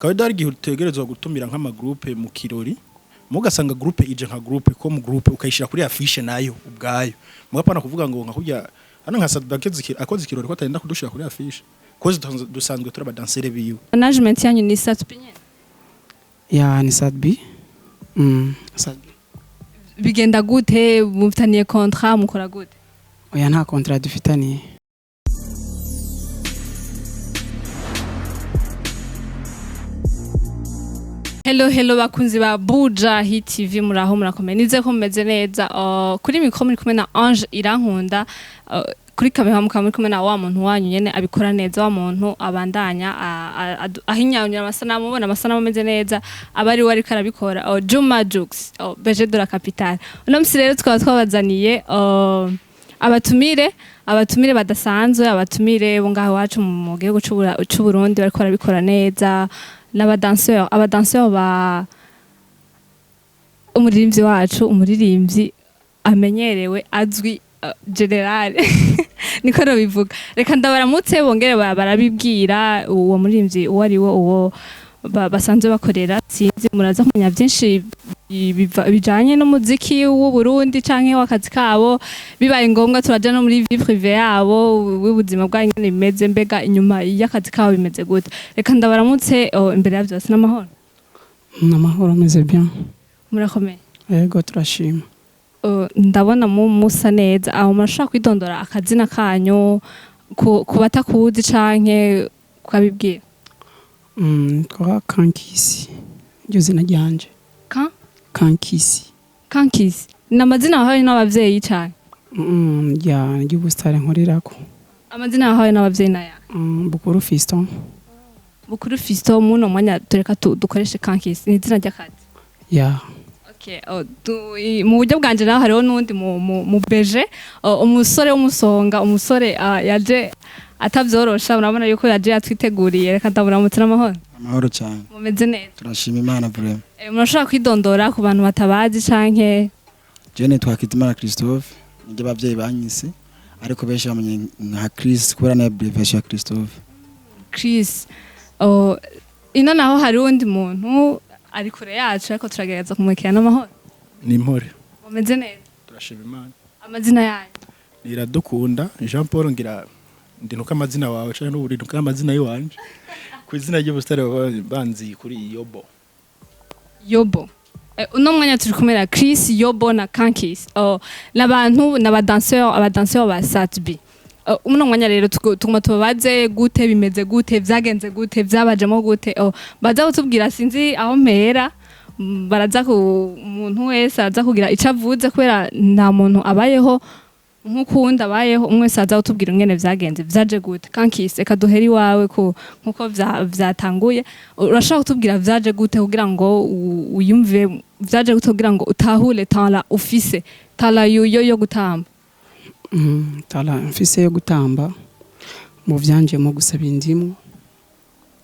Kawaida hari igihe utegerezwa gutumira nk'ama groupe mu kirori, mugasanga groupe ije nka groupe ko mu groupe ukayishira kuri affiche nayo ubwayo. Mugapana kuvuga ngo nka kurya hano nka Sadbake akoze ikirori ko atagenda kudushira kuri affiche. Ko dusanzwe turi abadansere biwe. Management yanyu ni Sat-B nyene? Ya, ni Sat-B. Sat-B. Bigenda gute? Mufitaniye contrat? Mukora gute? Oya, nta contrat dufitaniye. Hello, hello bakunzi ba Buja Hit TV, muraho, murakomeye? Nize ko mumeze neza. Kuri micro muri kumwe na Ange Irankunda, kuri kamera mukaba muri kumwe na wa muntu wanyu nyene abikora neza, wa muntu abandanya ahinyanyura amasanamu, ubona amasanamu ameze neza aba ari we ariko arabikora, Juma Jux, BG de la Capitale. Uno musi rero tukaba twabazaniye abatumire badasanzwe, abatumire bo ngaho iwacu mu gihugu c'Uburundi bariko barabikora neza, n'abadanseur, abadanseur ba umuririmbyi wacu, umuririmbyi amenyerewe, azwi, général niko bivuga. Reka ndabaramutse bongere barabibwira uwo muririmbyi uwo ari we, uwo basanzwe bakorera. Sinzi, muraza kumenya byinshi bijanye n'umuziki w'u Burundi canke w'akazi kabo. Bibaye ngombwa turaja no muri vie privée yabo, w'ubuzima bwabo ingene bimeze, mbega inyuma y'akazi kabo bimeze gute. Reka ndabaramutse. Oh, imbere ya byose, n'amahoro? Amahoro, ameze bien. Murakomeye? Yego, turashima. Ndabona musa neza aho. Murashobora kwidondora akazina kanyu ku batakuzi canke ukabibwira? Nitwa Kankisi, iryo zina ryanje. Kan? Kankisi. Kankisi ni amazina wahawe n'abavyeyi cane? Rya ry'ubusitari nkorerako. Amazina wahawe n'abavyeyi naya? Bukuru Fiston. Bukuru Fiston. Muno mwanya tureka dukoreshe Kankisi, ni izina ry'akazi? Ya. Okay, oh, mu buryo bwanje naho hariho n'uwundi mu beje, oh, umusore w'umusonga, umusore yaje atavyorosha. Urabona yuko yaje yatwiteguriye. Reka ndamuramutse. N'amahoro? Amahoro cyane. Mumeze neza? Turashima Imana vraiment. Murashobora kwidondora ku bantu batabazi canke? Je nitwa Hakizimana Christophe, niryo abavyeyi banyise, ariko benshi bamenye nka Chris kubera na abbreviation ya Christophe. Chris. Oh, ino naho hari uwundi muntu ari kure yacu ariko turagerageza kumwekera. N'amahoro? Ni impore. Mumeze neza? Turashima Imana. Amazina yanyu? Iradukunda Jean Paul. Ngira ndinuka amazina wawe canke n'ubu amazina yiwanje. Ku izina ry'ubusitari baba banzi kuri Yobo. Yobo. Uno mwanya turi kumwe na Chris, Yobo na Kankis. Oh, n'abantu n'abadanseur, abadanseur ba Sat-B. Oh, uno mwanya rero tuguma tubabaze gute bimeze, gute vyagenze, gute vyabajemo gute. Oh, baza kutubwira. Sinzi aho mpera. Baraza ku umuntu wese araza kugira ico avuze kubera nta muntu abayeho nk'ukundi abayeho. Umwe wese aza kutubwira ingene vyagenze, vyaje gute. Kankis, reka duhere iwawe ku nkuko vyatanguye. Urashobora kutubwira vyaje gute kugira ngo uyumve, vyaje gute kugira ngo utahure talent ufise, talent yuyo yo gutamba? Talent mfise yo gutamba mu vyanjemo gusa bindimo,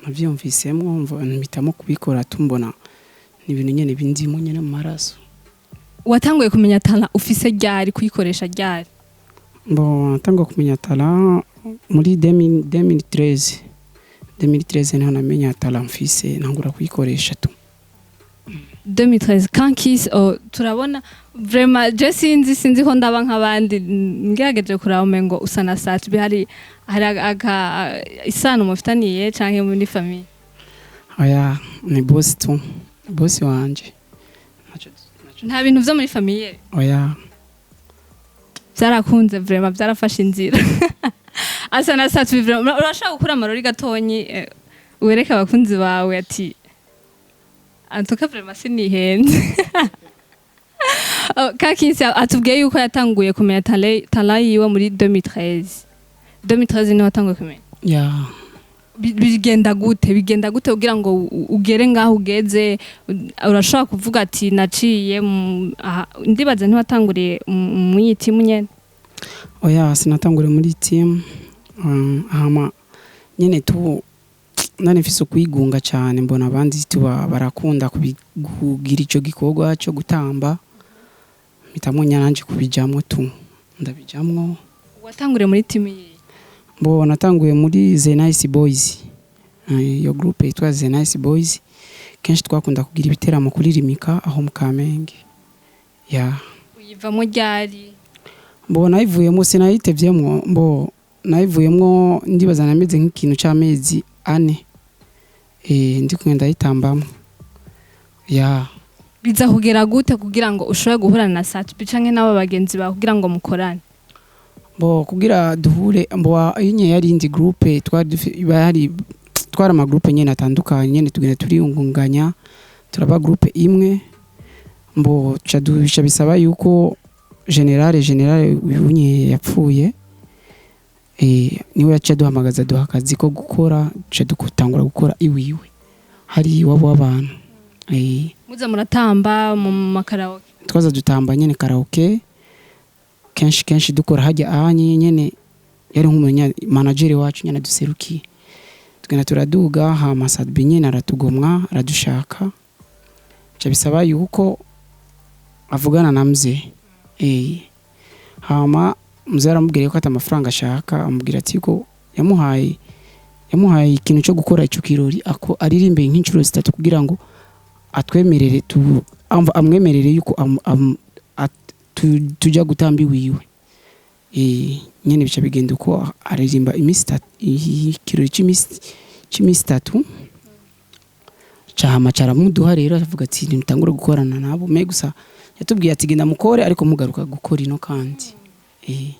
navyumvisemwo, mpitamo kubikora, tumbona ni ibintu nyene bindimo nyene mu maraso. Watanguye kumenya talent ufise ryari, kuyikoresha ryari? Bon, natangwa kumenya talent muri 2000 2013. 2013 niho namenya talent mfise, ntangura kuyikoresha tu. 2013. Kankis, oh, turabona vraiment, je sinzi ko ndaba nk'abandi, ngerageje kuraba umengo usa na Sat-B. Hari aka isano mufitaniye canke muri famille? Oya, ni boss tu, boss wanje. Nta bintu vyo muri famille? Oya. Byarakunze vraiment, byarafashe inzira, asa na Sat-B vraiment. Urashaka gukura amarori gatonyi, wereke abakunzi bawe ati antuka vraiment sinihenze. Oh, Kankisi atubwiye yuko yatanguye kumenya talent yiwe muri 2013. 2013 niho watanguye kumenya? Ya. Bigenda gute kugira ngo ugere ngaho ugeze? Urashobora kuvuga ati naciye aha, ndibaza ntiwatanguriye mu iyi timu nyene? Oya, sinatanguriye muri team. Hama nyene tu nari mfise ukwigunga cyane, mbona abandi tuba barakunda kugira ico gikorwa cyo gutamba, mpitamo nanje kubijamwo tu, ndabijamwo. Watanguriye muri timu yihe? Bo, natanguye muri The Nice Boys. Iyo groupe yitwa The Nice Boys, kenshi twakunda kugira ibiteramo kuri Rimika aho mu Kamenge, ya. Uyivamo ryari? Mbo nayivuyemo, sinayitevyemwo. Mbo nayivuyemwo, ndibaza nameze nk'ikintu c'amezi 4, ndi kumwe ndayitambamwo, ya. Biza kugera gute kugira ngo ushobore guhura na Sat-B canke n'abo bagenzi bawe kugira ngo mukorane? Mbo kugira duhure, mbo inye yari indi groupe twari bari twari ama groupe nyene atandukanye nyene, tugenda turiyungunganya turaba groupe imwe. Mbo ca bica bisaba yuko général unye yapfuye, niwe yaciye aduhamagaza, duha akazi ko gukora, ca dutangura gukora iwiwe hari iwabo w'abantu. Muza muratamba mu makaraoke? Twaza dutamba nyene karaoke kenshi kenshi, dukora hajya ahanye nyene, yari nk'umunya manager wacu nyene duserukiye. Tugenda turaduga, hama Sat-B nyene aratugomwa, aradushaka, ca bisaba yuko avugana na mzee, hama mzee aramubwira yuko ata amafaranga ashaka, amubwira ati ko yamuhaye ikintu cyo gukora ico kirori, ako aririmbe nk'inshuro zitatu kugira ngo atwemerere tu amwemerere yuko tujya gutamba iwiwe. Nyene bica bigenda uko, aririmba iminsi itatu, ikirori c'imisi 3, cahama caramuduha. Rero avuga ati ntitangure gukorana nabo, me gusa yatubwiye ati genda mukore, ariko mugaruka gukora ino kandi.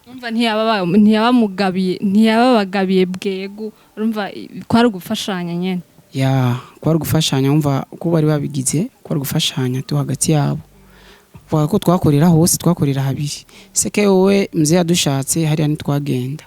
Urumva ntiyabamugabiye, ntiyababagabiye bwegu, urumva kwari ugufashanya nyene. Ya, kwari gufashanya, umva uko bari babigize, kwari gufashanya tu hagati yabo. Vuga ko twakorera hose, twakorera habiri seke wowe mzee yadushatse hariya ntitwagenda,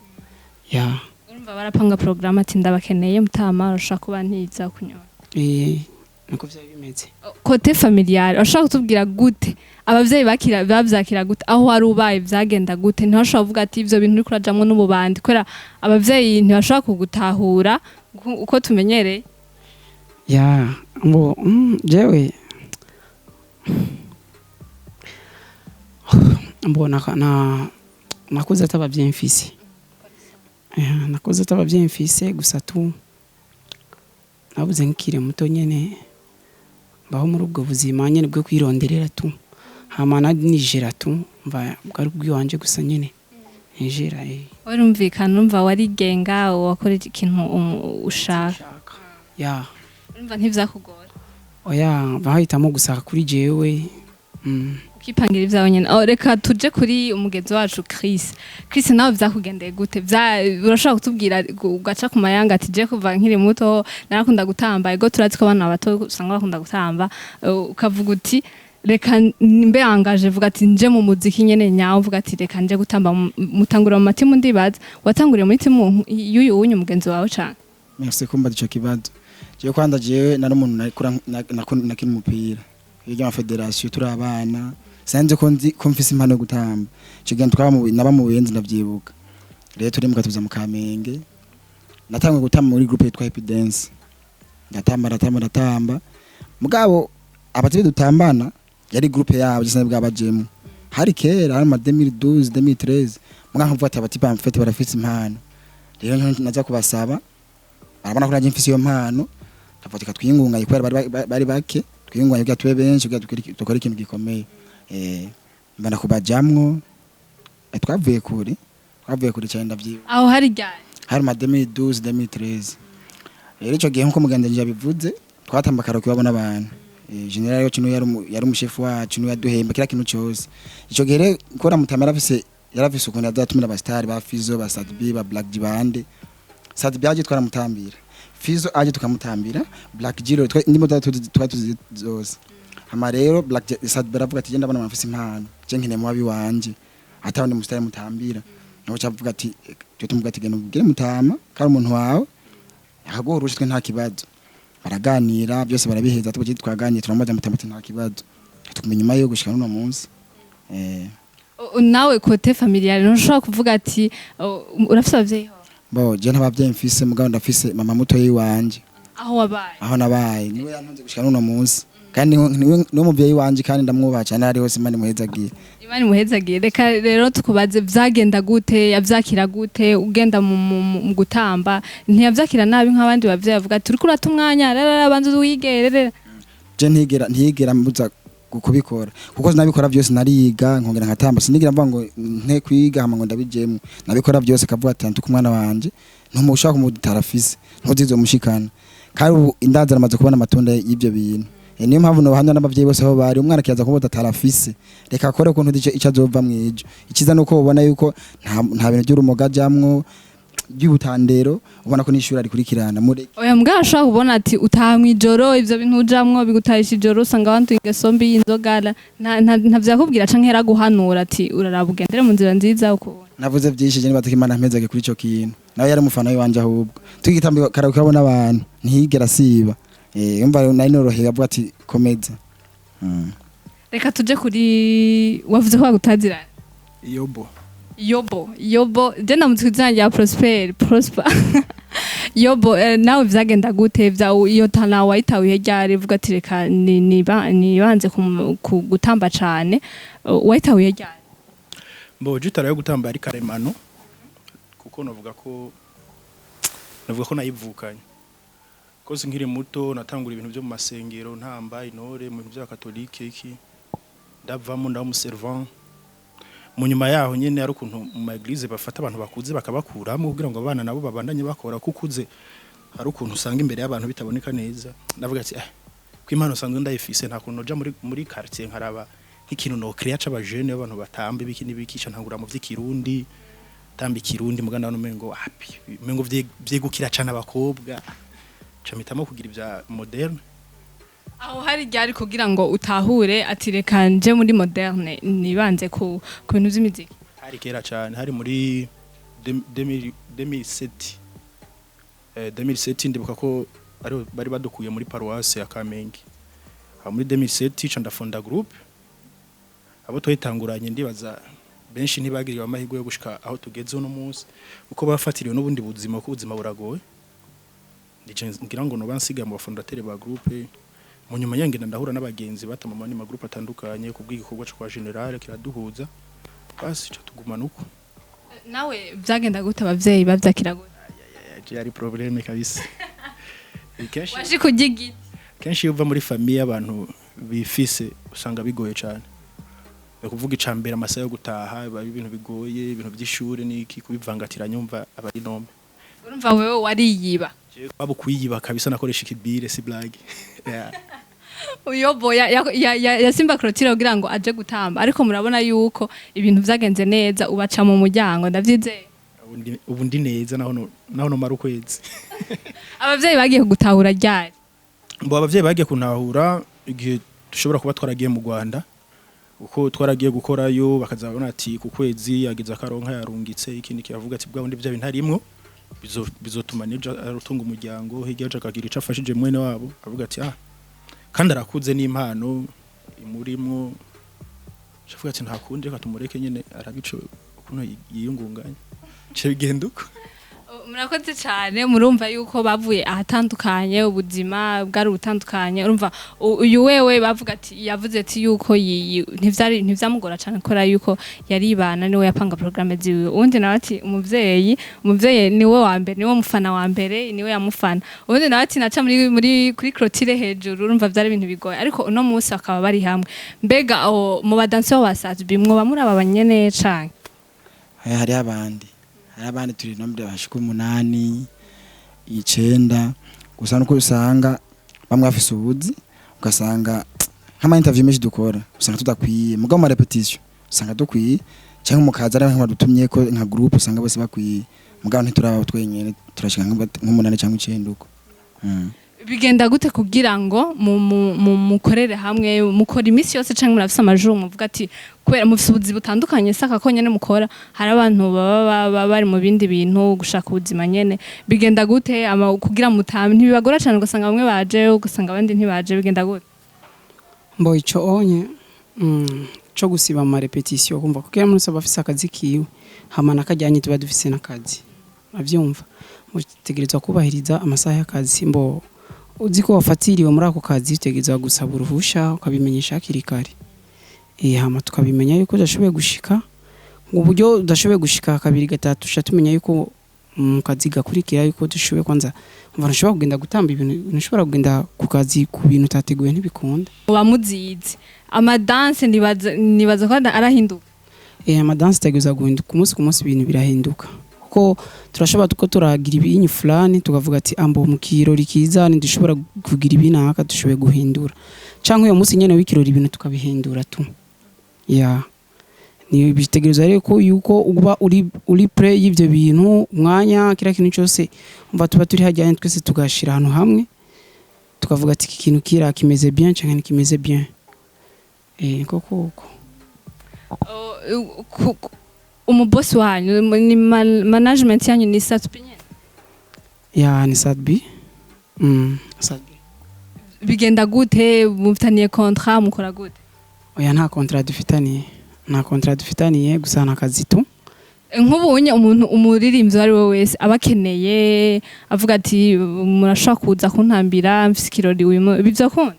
ya. Urumva barapanga programme ati ndabakeneye mutama, urashaka kuba ntiza kunyora. Niko vyari bimeze. Côté familial, urashaka kutubwira gute abavyeyi bakira, bavyakira gute, aho wari ubaye vyagenda gute? Ntibashobora kuvuga ati ivyo bintu uriko urajamwo n'ububandi, kubera abavyeyi ntibashobora kugutahura uko tumenyereye? Ya, mbo jewe mbo na nakuze atabavyeyi mfise. Nakuze atabavyeyi mfise, gusa tu nabuze nkiri muto nyene, mbaho muri ubwo buzima nyene bwo kwironderera tu, hama nijera tu, mva bwari ubwiwanje gusa nyene nijera. Warumvikana, urumva warigenga, wakora ikintu ushaka. Ya. Urumva ntivyakugora? Oya, bahitamo gusa kuri jewe. Ukipangira ibyawe nyene. Oh, reka tuje kuri umugenzi wacu Chris. Chris, nawe vyakugendeye gute? Urashobora kutubwira ugaca ku mayanga ati je kuva nkiri muto narakunda gutamba, ego turazi ko abana bato usanga bakunda gutamba. Ukavuga uti reka mbe angaje, vuga ati nje mu muziki nyene nyawo, vuga ati reka nje gutamba. Mutangurira mu matimu, ndibaza watanguriye muri timu y'uyu wunyu mugenzi wawe cane? Merci kumba ico kibazo. Jewe kwanza, jewe nari umuntu nakura nakina umupira hirya ma fédération turi abana, sanze ko nzi ko mfise impano yo gutamba. Ico gihe twaba mu naba mu Buyenzi, ndavyibuka. Rero turi mu katuza mu Kamenge, natanguye gutamba muri groupe yitwa Happy Dance, ndatamba, ndatamba, ndatamba, mugabo abatibe dutambana yari groupe yabo gisa bwabajemo, hari kera, hari ma 2012, 2013. Mugabo nkavuga ati abatibe bamfite barafise impano. Rero naza kubasaba, barabona ko naje mfise iyo mpano, ndavuga twiyungunganye kubera bari bake, twiyungunganye kugira tube benshi, kugira dukore ikintu gikomeye. Mbana kubajamwo, twavuye kure, twavuye kure cyane, ndavyibuka. Aho hari ryari? Hari ma 2012, 2013. Rero ico gihe, nkuko mugenzi yabivuze, twatamba karaoke babona abantu. Général wacu niwe yari umushefu wacu, niwe yaduhemba kila kintu cyose ico gihe. Rero kora mutama yarafise ukuntu yazatumira abastari ba Fizo, ba Sat-B, ba Black G, bande Sat-B aje twaramutambira, Fizo aje tukamutambira, Black G rero ndimo twari tuzi zose. Hama rero Black G, Sat-B aravuga ati genda, bana mfise impano, je nkeneye mubabi wanje atawundi mustari mutambira. Nawe cavuga ati twe tumuvuga ati genda ubwire mutama kandi umuntu wawe akaguha twe nta kibazo. Baraganira byose barabiheza, tubaje twaganiriye, turamubaza mutama ati nta kibazo, tukumenya nyuma yo gushika n'uno munsi. Nawe côté familial ntushobora kuvuga ati urafise abavyeyi ho? Bo je ntabavyeyi mfise, mugabo ndafise mama muto yiwanje. Aho wabaye? Aho nabaye, niwe yantunze gushika n'uno munsi. Kandi niwe muvyeyi wanje, kandi ndamwubaha cyane, ari hose Imana imuhezagiye. Imana imuhezagiye. Reka rero tukubaze, vyagenda gute? Yavyakira gute ugenda mu gutamba? Ntiyavyakira nabi nk'abandi bavyeyi bavuga ati uriko urata umwanya, rara banza wigere? Je ntigera mbuza kubikora, kuko nabikora byose. Nariga nkongera nkatamba, sinigera mvuga ngo nte kwiga hama ngo ndabijemo. Nabikora byose, akavuga ati antuka umwana wanje ntumushaka kumudutara afise ntuzizomushikana. Kandi ubu indaza aramaze kubona amatunda y'ibyo bintu. Niyo mpamvu nobahamya n'abavyeyi bose aho bari, umwana kiyaza kumudutara afise, reka akore ukuntu ico azova mw'ejo. Ikiza nuko ubona yuko nta bintu by'urumoga ajamwo by'ubutandero, ubona ko n'ishuri arikurikirana mureke. Oya, mbwa ashobora kubona ati utaha mw'ijoro, ivyo bintu ujamwo bigutahisha ijoro, usanga abantu ingeso mbi y'inzoga. Ntavyakubwira canke yaraguhanura ati uraraba ugendere mu nzira nziza ukubona? Navuze byinshi je, nibaza ko Imana mpezage kuri ico kintu. Nawe yari umufana wanje, ahubwo tugitamba karaoke abona abantu ntiyigera asiba. Umva nari noroheye, avuga ati komeza. Reka tuje kuri wavuze ko bagutazira. Yobo. Yobo, Yobo, je ndamutse izina rya Prosper, Prosper Yobo. Nawe vyagenda gute? Vya iyo tana wayitawiye ryari? Vuga ati reka nibanze ku gutamba cane. Wayitawiye ryari? Mbo jitara yo gutamba ari karemano, kuko novuga ko nayivukanye. Koze nkiri muto natangura ibintu byo mu masengero, ntamba intore mu bintu by'abakatolike iki, ndavamo ndaba umuservant. Mu nyuma yaho nyene ari ukuntu mu ma église bafata abantu bakuze bakabakuramo kugira ngo abana nabo babandanye bakora, kuko ukuze hari ukuntu usanga imbere y'abantu bitaboneka neza. Ndavuga ati ko impano sanzwe ndayifise, nta kuntu noja muri quartier nkaraba nk'ikintu no créer c'abajene abantu batamba ibiki n'ibiki. Ca ntangura mu vy'ikirundi, tamba ikirundi, muganda no mengo api mengo vyegukira cane abakobwa, ca mpitamo kugira ivya moderne. Aho hari ryari kugira ngo utahure ati reka nje muri moderne, nibanze ku bintu vy'imiziki? Hari kera cane, hari muri 2007. 2007 ndibuka ko ari bari badukuye muri paroisse ya Kamenge. Aho muri 2007 ca ndafonda groupe. Abo twitanguranye ndibaza benshi ntibagiriwe amahirwe yo gushika aho tugeze uno munsi, uko bafatiriwe n'ubundi buzima, ko ubuzima buragoye. Nije ngira ngo noba nsigaye mu bafondateurs ba groupe. Mu nyuma yangenda ndahura n'abagenzi batama mu ma groupe atandukanye kubw'igikorwa cyo kwa général kiraduhuza, basi cyo tugumana uko. Nawe vyagenda gute? Abavyeyi bavyakira gute? Yari problème kabisa. Kenshi Waje kurya igiti? Kenshi iyo uva muri famille abantu bifise usanga bigoye cyane. Ni ukuvuga icambere amasaha yo gutaha biba ari ibintu bigoye, ibintu by'ishuri n'iki kubivangatiranya, umva aba ari nome. Urumva wewe wariyiba. Waba ukuyiba kabisa, nakoresha ikibire, si blague, yeah. Uyobo ya Simba clôture kugira ngo aje gutamba, ariko murabona yuko ibintu vyagenze neza, ubaca mu muryango, ndavyizeye. Ubu ndi neza, naho naho nomara ukwezi. Abavyeyi bagiye kugutahura ryari? Mbo abavyeyi bagiye kuntahura igihe dushobora kuba twaragiye mu Rwanda, uko twaragiye gukorayo, bakazabona ati ku kwezi yageze akaronka yarungitse ikindi kiravuga ati bwa bundi bya bintu harimwo bizotuma nejo arutunga umuryango, hirya yaje akagira ico afashije mwene wabo, avuga ati kandi arakuze n'impano imurimwo, avuga ati nta kundi, reka tumureke nyene arabico ukuntu yiyungunganya, ce bigenda uko. Murakoze cyane. Murumva yuko bavuye ahatandukanye, ubuzima bwari ubutandukanye. Urumva uyu wewe bavuga ati yavuze ati yuko ntivyari ntivyamugora cyane kora yuko yaribana, niwe yapanga programme ziwe. Uwundi nawe ati umuvyeyi niwe wa mbere, niwe mufana wa mbere, niwe yamufana. Uwundi nawe ati naca muri kuri clôture hejuru. Urumva vyari ibintu bigoye, ariko uno munsi bakaba bari hamwe. Mbega aho mu badansi ba Sat-B mwoba muri aba banyene canke? Hariho abandi, hari abandi turi nombre bashika 8, 9. Gusa nuko usanga bamwe bafise ubuzi, ugasanga nk'ama interview menshi dukora usanga tudakwiye, mugabo ma répétition usanga dukwiye, cyangwa mukaza ari nk'abadutumye ko nka groupe usanga bose bakwiye, mugabo ntituraba twenyene, turashika nk'umunani cyangwa 9 uko. Bigenda gute kugira ngo mukorere hamwe? Mukora iminsi yose canke murafise amajuru muvuga ati kubera mufise ubuzi butandukanye, saka ko nyene mukora, hari abantu baba bari mu bindi bintu gushaka ubuzima nyene? Bigenda gute ama kugira mutame ntibibagora cane, ugasanga bamwe baje, ugasanga abandi ntibaje? Bigenda gute? Mbo ico onye co gusiba ama répétition, kumva kuko iyo umuntu aba afise akazi kiwe hama nakajyanye, tuba dufise n'akazi, avyumva mutegerezwa kubahiriza amasaha y'akazi. Mbo Uzi ko wafatiriwe muri ako kazi, utegerezwa gusaba uruhusha, ukabimenyesha hakiri kare. Hama tukabimenya yuko udashoboye gushika, mu buryo udashoboye gushika kabiri, gatatu, tuca tumenya yuko mu kazi gakurikira yuko dushoboye. Kwanza umva, ntushobora kugenda gutamba ibintu, ntushobora kugenda ku kazi ku bintu utateguye, ntibikunda. Muba muzizi amadanse, nibaza ko arahinduka. Amadanse itegerezwa guhinduka umunsi ku munsi, ibintu birahinduka, kuko turashobora ko turagira ibinyu fulani, tukavuga ati ambo mu kirori kiza ntidushobora kugira ibinaka, dushoboye guhindura, canke uyo munsi nyene w'ikirori ibintu tukabihindura tu. Ya, ni bitegerezwa rero ko yuko uba uri prêt y'ivyo bintu, umwanya, kira kintu cyose. Umva, tuba turi hajyanye twese, tugashira ahantu hamwe, tukavuga ati iki kintu kira kimeze bien canke ntikimeze bien. Niko kuko. Umubosi wanyu ni management yanyu ni Sat-B nyene? Ya, ni Sat-B. Sat-B. Bigenda gute? Mufitaniye contrat? Mukora gute? Oya, nta contrat dufitaniye, nta contrat dufitaniye, gusa nta kazi tu. Nk'ubunye umuntu, umuririmbyi uwo ari we wese aba akeneye, avuga ati murashobora kuza kuntambira, mfise ikirori uyu ibi vyakunda?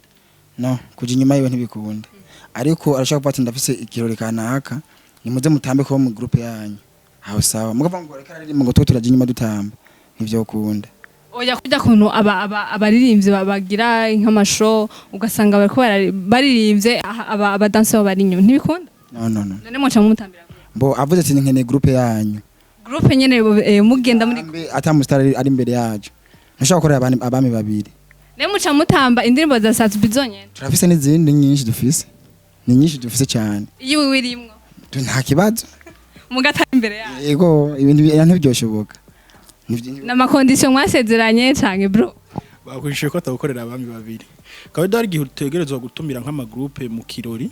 No kuja inyuma yiwe ntibikunda, ariko arashaka kuvuga ati ndafise ikirori kanaka, nimuze mutambe kuba mu groupe yanyu, aho sawa. Mukavuga ngo reka aririmba ngo twe turaja inyuma dutamba, ntivyokunda. Oya, kurya kuntu abaririmbyi bagira nk'amashow, ugasanga bariko baririmbye, abadanseri bari inyuma, ntibikunda? No, no, no. None muca mumutambira gute? Mbo avuze ati nkeneye groupe yanyu. Groupe nyene, mugenda muri Ambe ata mustar ari imbere yacu, ntushobora gukorera abami babiri. Ne muca mutamba indirimbo za Sat-B zonyene? Turafise n'izindi nyinshi dufise, ni nyinshi dufise cyane. Iyo wiwe irimwo? Nta kibazo. Mugatamba imbere yayo? Yego, ibintu ntibyoshoboka. N'amaconditions mwasezeranye canke bro? Bakwishuye ko atagukorera abami babiri. Kawaida hari igihe utegerezwa gutumira nk'amagroupe mu kirori,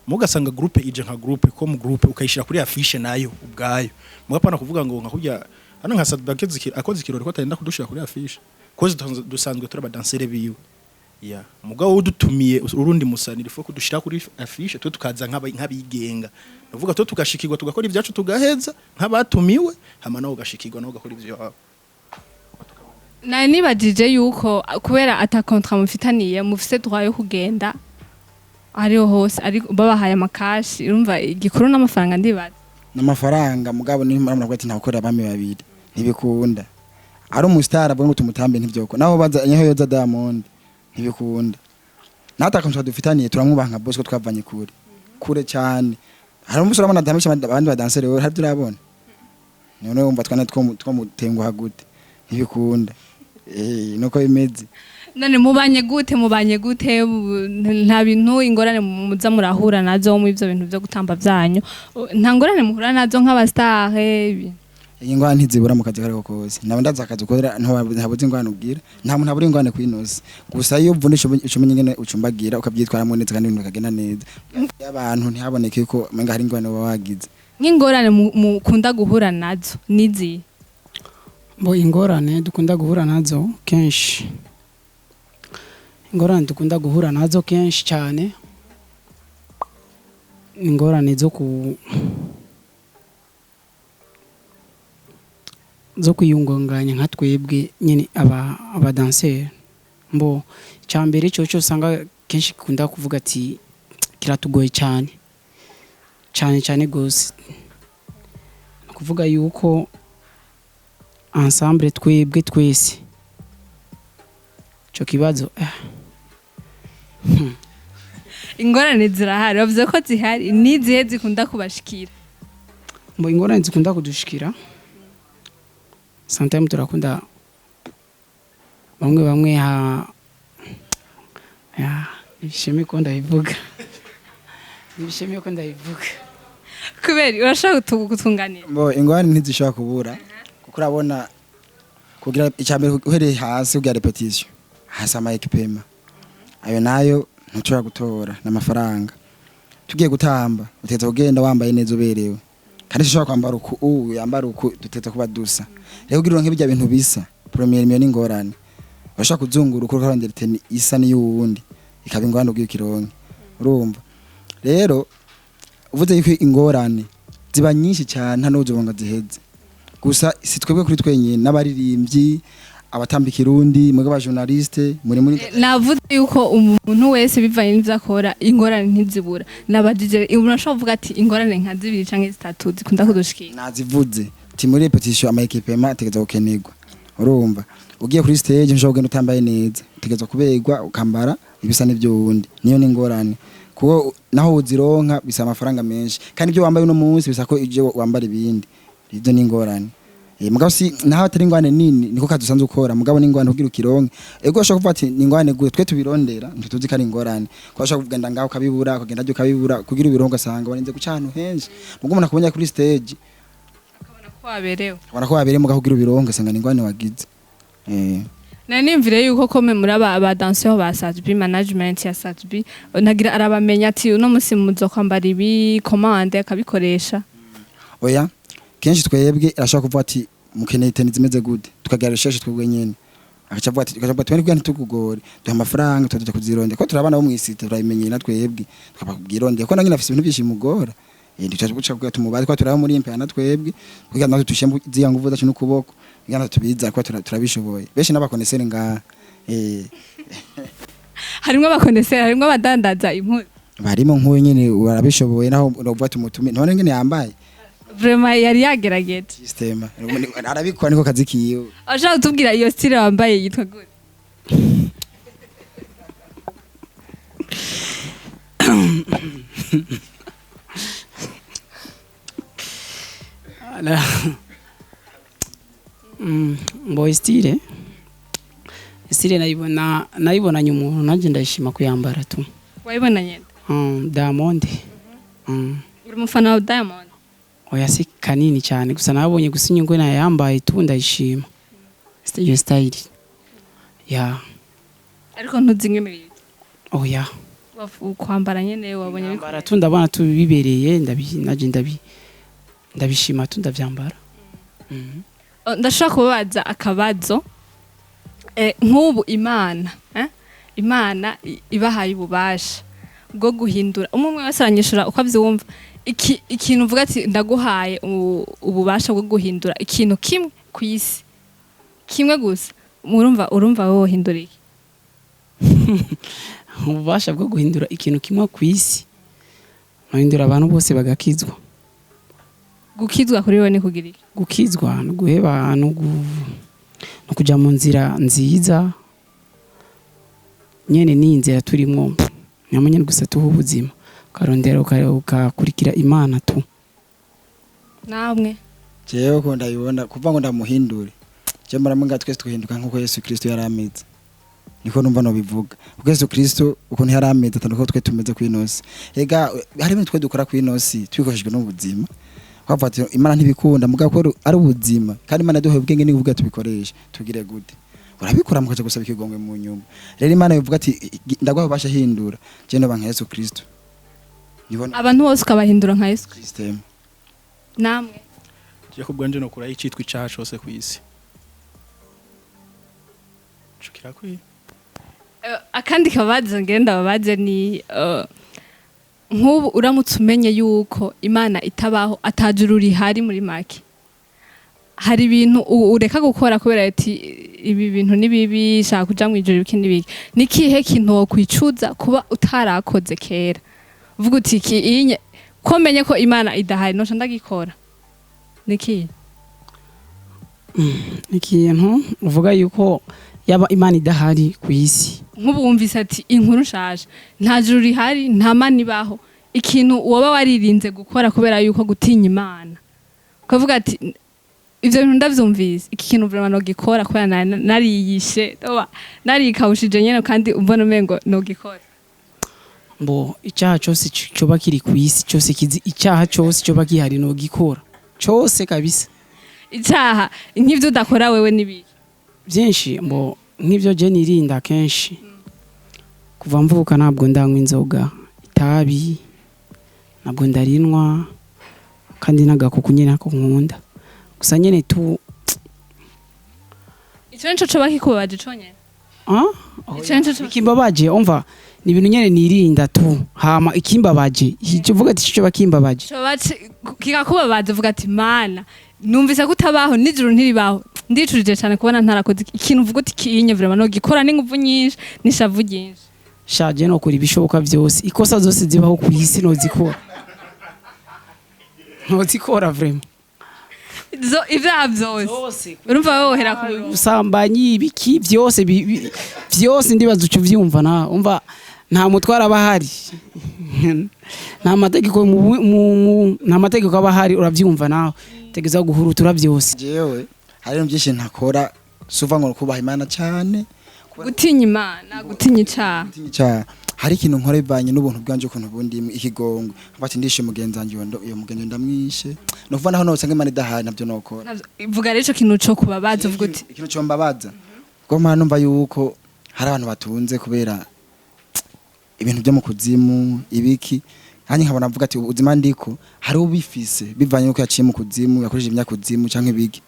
mugasanga groupe ije nka groupe, ko mu groupe ukayishira kuri affiche nayo ubwayo, mugapana kuvuga ngo nka kurya hano nka Sat-B akoze ikirori ko atagenda kudushira kuri affiche, ko dusanzwe turi abadansere biwe. Ya mugabo udutumiye urundi musanira ifo kudushira kuri affiche, twe tukaza nk'abigenga, ndavuga twe tugashikirwa, tugakora ibyacu, tugaheza nk'abatumiwe, hama nawe ugashikirwa, nawe ugakora ivyo wawe. Nari nibajije yuko kubera ata contrat mufitaniye, mufise droit yo kugenda ariho hose, ariko babahaye amakashi, urumva igikuru n'amafaranga, ndibaza. N'amafaranga, mugabo ni murabona ko ati ntagukorera abami babiri, ntibikunda. Ari umustar avuga ngo tumutambe, ntivyoko naho baza nyaho yoza Diamond, ntibikunda. Nata contrat dufitaniye, turamwubaha nka boss, ko twavanye kure kure cyane. Hari umusore urabona adamisha abandi badansere, wewe hari urabona none wumva twana twomutenguha gute? Ntibikunda, nuko bimeze. None mubanye gute? Mubanye gute? Nta bintu, ingorane muza murahura nazo mu ivyo bintu vyo gutamba vyanyu? Nta ngorane muhura nazo nk'abastar? Iyi ngorane ntizibura mu kazi kariko kose. Naba ndazi akazi ukora, ntabuze ingorane ubwira, nta muntu abura ingorane kwinosi. Gusa iyo uvunisha ucumenya ingene ucumbagira, ukabyitwaramo neza, kandi ibintu bikagenda neza, abantu ntihaboneke ko umenga hari ingorane uba wagize. Nk'ingorane mukunda guhura nazo nizi? Bo, ingorane dukunda guhura nazo kenshi, ingorane dukunda guhura nazo kenshi cyane, ingorane zo kwiyungunganya nka twebwe nyine aba abadanseri. Mbo icya mbere cyo usanga kenshi gikunda kuvuga ati kiratugoye cyane cyane cyane gose, ni ukuvuga yuko ensemble twebwe twese ico kibazo. Ingorane zirahari, bavuze ko zihari, nizihe zikunda kubashikira? Mbo ingorane zikunda kudushikira, sometimes turakunda bamwe bamwe ha ya nibishimiye ko ndabivuga, nibishimiye ko ndabivuga. Kubera urashaka gutunganira. Mbo ingorane ntizishobora kubura, kuko urabona kugira icya mbere uhereye hasi kugira répétition hasi, ama équipement ayo nayo ntushobora gutora n'amafaranga. Tugiye gutamba, uteza kugenda wambaye neza, uberewe, kandi ushobora kwambara uku, ubu yambara uku, duteza kuba dusa. Rero kugira uronke bijya bintu bisa, première miyo n'ingorane. Urashobora kuzunguruka ukarondera tenue isa n'iy'uwundi, ikaba ingorane ubwiye ukironke. Urumva rero uvuze yuko ingorane ziba nyinshi cyane, nta n'uzobonga ziheze. Gusa si twebwe kuri twenyine, n'abaririmbyi. Abatamba ikirundi, mwebwe aba journaliste muri Navuze yuko umuntu wese bivanye n'ivyo akora ingorane ntizibura. Nabajije, umuntu ashobora kuvuga ati ingorane nka zibiri canke zitatu zikunda kudushikira. Nazivuze ti muri répétition ama équipement ategeza gukenerwa. Urumva ugiye kuri stage ntushobora kugenda utambaye neza, utegeza kuberwa ukambara ibisa n'ibyo wundi. Niyo ni ingorane, kuko naho uzironka bisaba amafaranga menshi, kandi ibyo wambaye uno munsi bisaba ko ibyo wambara ibindi. Ibyo ni ingorane. Mugabo si naho atari ingorane nini, niko kazi usanzwe ukora, mugabo ni ingorane kugira ukironke. Ego, ushobora kuvuga ati ni ingorane gute, twe tubirondera ntituzi ko ari ingorane, kuko ushobora kugenda ngaho ukabibura, ukagenda hajya ukabibura, kugira ubironke ugasanga warinze guca ahantu henshi. Mugabo umuntu akubonye kuri stage Akabona ko waberewe. Ubona ko wabereye, mugabo kugira ubironke ugasanga ni ingorane wagize. Nari nimvire yuko kome muri aba danseur ba Sat-B, management ya Sat-B nagira arabamenya ati uno musi muzokwambara ibi, commande akabikoresha. Oya, kenshi twebwe arashobora kuvuga ati mukeneye tenue zimeze gute, tukagira recherche twebwe nyene, agaca avuga ati, tukavuga twebwe kugira ntitugugore, duha amafaranga tukaja kuzirondera, ko turabana bo mw'isite, turabimenyeye na twebwe tukabwirondera, ko nanyine afise ibintu byinshi bimugora. Duca guca kugira tumubaze ko turaba muri impera na twebwe, kugira natwe tushembe ziya nguvu zacu n'ukuboko, kugira natwe tubiza ko turabishoboye. Benshi n'aba connaisseurs ngaha. Harimwo aba connaisseurs, harimwo abadandaza impuzu. Barimo, nk'uyu nyene barabishoboye, naho uvuga tumutume ntone ngene yambaye. Vraiment yari yagerageje. System arabikora, niko kazi kiwe. Ashaka kutubwira iyo style wambaye yitwa gute? Mbo style nayibona, nayibonanye umuntu, nanjye ndayishima kuyambara tu. Wayibona nyene? Diamond. Uri umufana wa Diamond? Oya, si kanini cyane, gusa nabonye gusa inyungu nayambaye tu, ndayishima iyo style ya. Ariko ntuzi ingene yitwa? Oya. Kwambara nyene wabonye Yambara tu, ndabona tu bibereye, ndabi nanjye ndabishima tu, ndabyambara. Oh, ndashobora kubabaza akabazo? Nk'ubu Imana, eh? Imana ibahaye ububasha bwo guhindura umwe umwe wese, aranyishura uko avyumva. Ikintu uvuga ati ndaguhaye ububasha bwo guhindura ikintu kimwe ku isi, kimwe gusa, urumva wowe wohindura iki? Ububasha bwo guhindura ikintu kimwe ku isi, nkahindura abantu bose bagakizwa. Gukizwa kuri wowe ni kugira iki? Gukizwa no guheba no kuja mu nzira nziza nyene. Ni inzira turimwo nyama nyene, gusa tuha ubuzima, ukarondera ukakurikira Imana tu. Namwe? Jewe ko ndabibona, kuva ngo ndamuhindure, je muramuga twese tuhinduka nkuko Yesu Kristo yari ameze, niko numva no bivuga, kuko Yesu Kristo ukuntu yari ameze atandukanye twe tumeze kw'inosi. Ega hari ibintu twe dukora kw'inosi twikoshejwe n'ubuzima, twavuga ati Imana ntibikunda, mugabo ko ari ubuzima, kandi Imana yaduhaye ubwenge n'ubuvuga tubikoresha tugire gute, urabikora mukaja gusaba ikigongwe mu nyuma. Rero Imana bivuga ati ndaguha ubasha hindura, je noba nka Yesu Kristo. Nibona Abantu bose ukabahindura nka Yesu? Kristo. Namwe? Je ku bwanje nokuraho icitwa icaha cose kw'isi. Ico kirakwiye. Akandi kabazo ngenda babaze ni nk'ubu uramutse umenye yuko Imana itabaho, atajuru rihari, muri make hari ibintu ureka gukora kubera ati ibi bintu ni bibi, shaka kuja mu ijuru, ibiki n'ibiki, ni kihe kintu wokwicuza kuba utarakoze kera, uvuga uti iki inye ko menye ko Imana idahari noca ndagikora, ni kihe? Ikintu uvuga yuko yaba Imana idahari ku isi? Nk'ubu wumvise ati inkuru nshaje, nta juru rihari, nta Mana ibaho, ikintu woba waririnze gukora kubera yuko gutinya Imana, ukavuga ati ivyo bintu ndavyumvise, iki kintu vraiment nogikora kubera nariyishe oba narikawushije nyene, kandi umbona umengo nogikora. Mbo icyaha cyose coba kiri ku isi cyose kizi, icyaha cyose coba gihari nogikora cyose kabisa. Icaha nk'ivyo udakora wewe n'ibiki? Byinshi, mbo nk'ibyo je nirinda kenshi, kuva mvuka ntabwo ndanywa inzoga, itabi ntabwo ndarinwa, kandi n'agakuku nyine nako nkunda gusa nyine tu. Ico nico coba kikubabaje conyene? Ah? Ico nico coba Ikimbabaje, umva, ni ibintu nyene nirinda tu, hama ikimbabaje, icyo uvuga ati cyo bakimbabaje coba kikakubabaza, uvuga ati Mana, numvise ko utabaho, n'ijuru ntiribaho, Ndicujije cyane kubona ntarakoze ikintu, uvuga uti kinye vraiment no gikora n'inguvu nyinshi n'ishavu ryinshi. Shaje no kora ibishoboka byose, ikosa zose zibaho ku isi nozikora, nozikora vraiment. Zo ibyaha byose urumva wohera ku murongo. Ubusambanyi, ibiki byose, byose ndibaza uca uvyumva. Na umva nta mutwara aba ahari, nta mategeko nta mategeko aba ahari, uravyumva nawe tegeza guhurutura byose. Jewe hari ibintu byinshi ntakora, suva ngo kubaha Imana cyane. Gutinya Imana, gutinya icaha. Gutinya icyaha. Hari ikintu nkora bivanye n'ubuntu bwanje, ukuntu bundi ikigongo, bati ndishe mugenzi wanje, uyo mugenzi ndamwishe, no kuva naho nosanga Imana idahari navyo nokora. Vuga rero ico kintu co kubabaza, uvuga uti Ikintu cyombabaza kuko mpora numva yuko hari abantu batunze kubera ibintu byo mu kuzimu ibiki, nanjye nkabona mvuga ati ubuzima ndiko hari ubifise bivanye nuko yaciye mu kuzimu, yakoresheje imyakuzimu canke ibiki,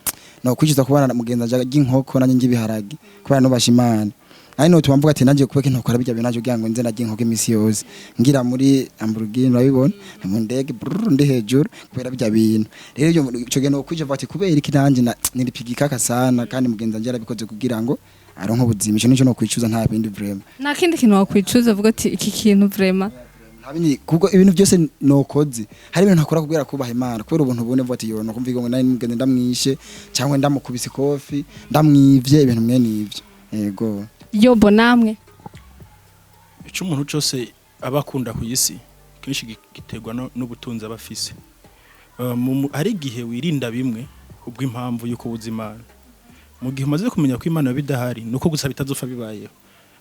no kwicuza kubana na mugenzi wanje arya inkoko nanjye ndya ibiharage kubera nubasha Imana. Ari no tuma mvuga ati nanjye kubeka ntokora bijya bintu, nanjye kugira ngo nze narya inkoko imisi yose, ngira muri Lamborghini, urabibona mu ndege brrr, ndi hejuru kubera bijya bintu. Rero ico gihe no kwicuza mvuga ati kubera iki nanjye nilipigikaka sana kandi mugenzi wanje yarabikoze kugira ngo aronke ubuzima. Ico nico no kwicuza, nta bindi vraiment. Nta kindi kintu wakwicuza uvuga ati iki kintu vraiment? Nta bindi, kuko ibintu byose nokoze hari ibintu ntakora kubera kubaha Imana, kubera ubuntu bune, mvuga ati yo no kumva ngo nari mugenzi ndamwishe cyangwa ndamukubise ikofi, ndamwivye ibintu mwene ivyo, yego. Yobo, namwe? Icyo umuntu cyose aba akunda ku isi kenshi giterwa n'ubutunzi aba afise. Hari igihe wirinda bimwe kubw'impamvu y'uko ubuze Imana. Mu gihe umaze kumenya ko Imana yoba idahari, nuko gusa bitazopfa bibayeho.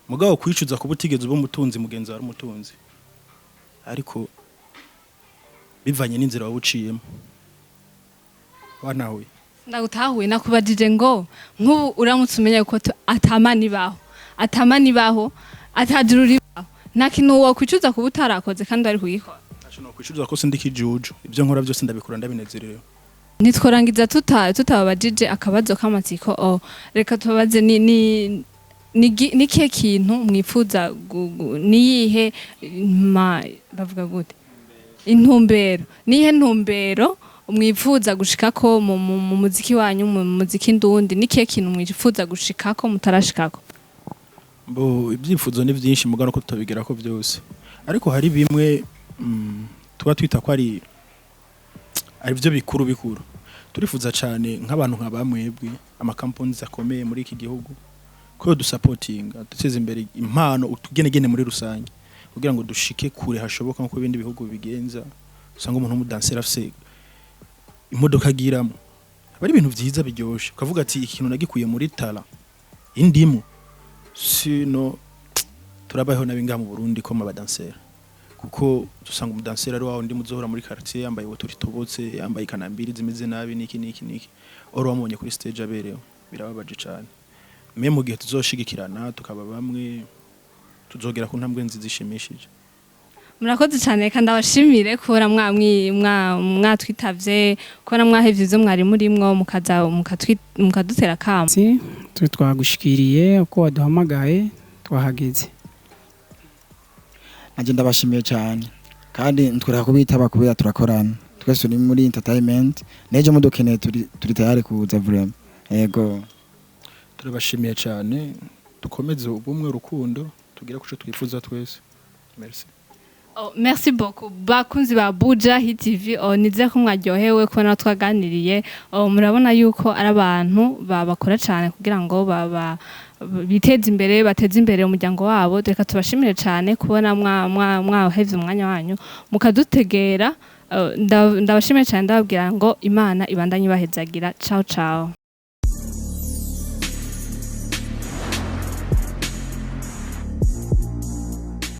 Mugabo kwicuza kuba utigeze uba umutunzi, mugenzi wawe ari umutunzi, ariko bivanye n'inzira waba uciyemo, wanahuye. Ndagutahuye. Nakubajije ngo nk'ubu uramutse umenya ko atamana ibaho, atamana ibaho, atajuru ribaho, nta kintu wakwicuza kuba utarakoze kandi wari kugikora? Ntaco nokwicuza ko sindi kijuju, ibyo nkora byose ndabikora ndabinezerewe. Ntitworangiza tutababajije akabazo k'amatsiko. Reka tubabaze ni kihe kintu mwifuza niyihe ma bavuga gute, intumbero, niyihe ntumbero mwifuza gushikako mu muziki wanyu, mu muziki ndundi? Ni kihe kintu mwifuza gushikako mutarashikako? Bo ibyifuzo ni byinshi, mugabo ko tutabigerako byose, ariko hari bimwe tuba twita ko ari byo bikuru bikuru turifuza cyane, nk'abantu nka bamwebwe, amakampani akomeye muri iki gihugu ko dusapotinga, duteza imbere impano utugenegene muri rusange, kugira ngo dushike kure hashoboka nkuko ibindi bihugu bigenza. Usanga umuntu w'umudanseri afise imodoka agiramo, aba ari ibintu vyiza biryoshe, ukavuga ati ikintu nagikuye muri tara indimu. Sino turabayeho nabi ngaha mu Burundi ko abadanseri, kuko dusanga umudanseri ari wawe ndi muzohora muri quartier yambaye ibuto ritobotse, yambaye ikanambiri zimeze nabi, niki niki niki, oro wamubonye kuri stage aberewe, birababaje cyane. Me mu gihe tuzoshigikirana tukaba bamwe, tuzogera ku ntambwe nziza ishimishije. Murakoze cyane, kandi abashimire kubona mwatwitavye, kubona mwahevye ivyo mwari murimwo mukaza mukadutera kamo. Si twe twagushikiriye uko waduhamagaye, twahageze. Nanjye ndabashimiye cyane, kandi ntitwereka kubitaba kubera turakorana twese, turi muri entertainment, n'ejo mudukeneye turi tayari kuza vraiment, yego. Turabashimiye cyane, dukomeze ubumwe, urukundo, tugere ku cyo twifuza twese. Merci. Oh, merci beaucoup bakunzi ba Buja Hit TV. Oh, nizere ko mwaryohewe kubona twaganiriye. Oh, murabona yuko ari abantu babakora cyane kugira ngo baba biteze imbere, bateze imbere umuryango wabo. Reka tubashimire cyane kubona mwahevye umwanya wanyu mukadutegera. Oh, ndabashimiye cyane, ndababwira ngo Imana ibandanye ibahezagira. Ciao ciao.